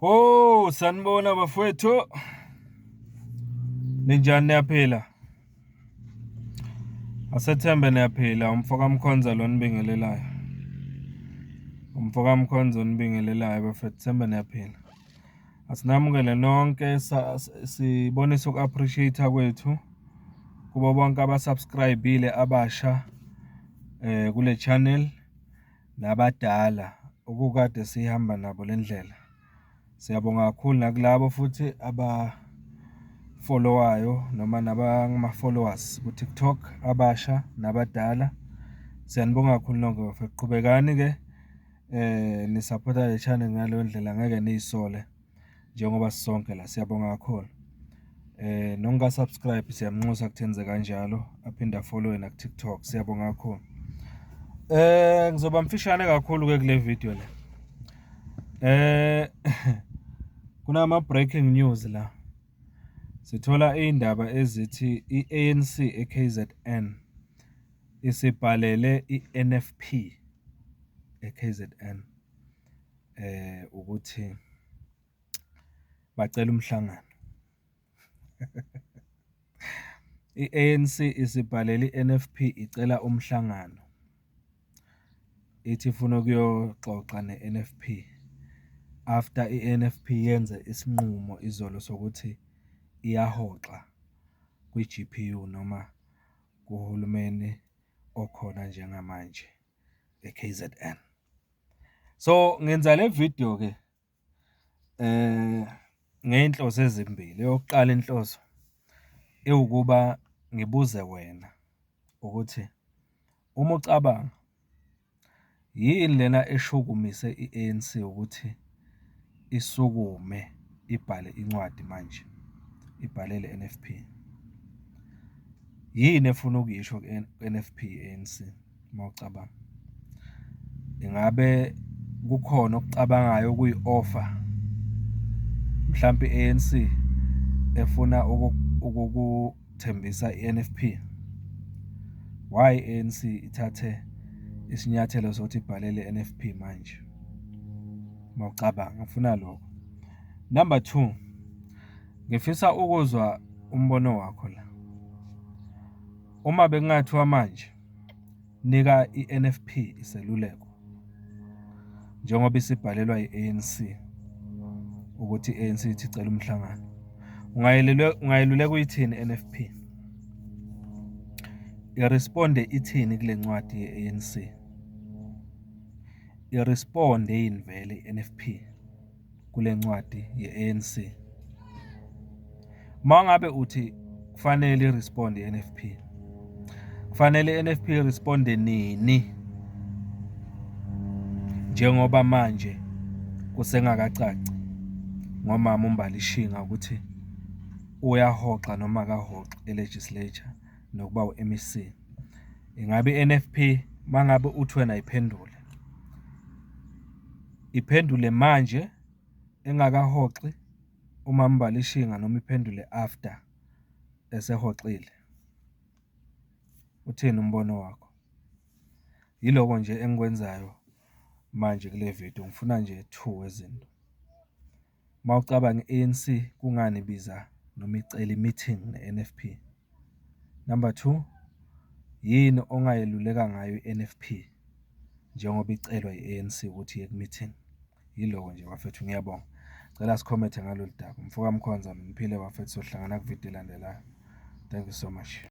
Oh, sanibona bafowethu. Ninjani, niyaphila? Asethembe niyaphila. Umfoka Mkhonza lo onibingelelayo. Umfoka Mkhonza onibingelelayo bafethu, thembe niyaphila. Asinamukele nonke, sibonise uku-appreciate-a kwethu kubo bonke aba-subscribe-ile abasha kule channel nabadala okukade sihamba nabo le ndlela. Siyabonga kakhulu nakulabo futhi aba-follow-ayo noma nabangama-followers ku-TikTok, abasha nabadala. Siyanibonga kakhulu nonke bafethu. Qhubekani-ke ni-support-a le channel ngaleyo ndlela, ngeke niy'sole njengoba sisonke la, siyabonga kakhulu. Nongaka-subscribe siyamnxusa ukuthi enze kanjalo, aphinde a-follow-e naku-TikTok, siyabonga kakhulu. Ngizoba mfishane kakhulu-ke kule video le. Kunama breaking news la. Sithola iy'ndaba ezithi i-ANC e-KZN isibhalele i-NFP e-KZN ukuthi bacela umhlangano. I-ANC isibhalele i-NFP icela umhlangano. Ithi ifuna ukuyoxoxa ne-N_F_P after i-N_F_P yenze isinqumo izolo sokuthi iyahoxa kwi-G_P_U noma kuhulumeni okhona njengamanje e-K_Z_N. So, ngenza le video-ke ngey'nhloso ezimbili. Eyokuqala inhloso, iwukuba ngibuze wena ukuthi uma ucabanga, yini lena eshukumise i-ANC ukuthi isukume ibhale incwadi manje, ibhalele i-N_F_P? Yini efuna ukuyisho ku-N_F_P i-ANC uma ucabanga? Ingabe kukhona okucabangayo okuyi-offer mhlampe i-ANC efuna ukukuthembisa i-N_F_P? Why i-ANC ithathe isinyathelo sokuthi ibhalele i-N_F_P manje? Uma ucabanga, ngifuna lokho. Number two, ngifisa ukuzwa umbono wakho la. Uma bekungathiwa manje nika i-N_F_P iseluleko njengoba isibhalelwa i-ANC ukuthi i-ANC ithi icela umhlangano, ungayeluleka uyithini i-N_F_P? I-respond-e ithini kule ncwadi ye-ANC? I-respond-e yini vele i-N_F_P kule ncwadi ye-ANC? Uma ngabe uthi kufanele i-respond-e i-N_F_P, kufanele i-N_F_P i-respond-e nini? Njengoba manje kusengakacaci ngomama uMbali Shinga ukuthi uyahoxa noma akahoxi e-legislature nokuba u-M_E_C. Ingabe i-N_F_P uma ngabe uthi wena iphendule, iphendule manje engakahoxi uMama Mbali Shinga noma iphendule after esehoxile? Uthini umbono wakho? Yiloko nje engikwenzayo manje kule video, ngifuna nje two wezinto. Uma ucabanga i-A_N_C kungani ibiza noma icela i-meeting ne-N_F_P? Number two, yini ongayeluleka ngayo i-N_F_P njengoba icelwa i-A_N_C ukuthi iye ku-meeting? Yiloko nje bafethu, ngiyabonga. Cela si-comment-e ngalolu daba. Mfoka Mkhonza, niphile bafethu, sohlangana kwividiyo elandelayo. Thank you so much.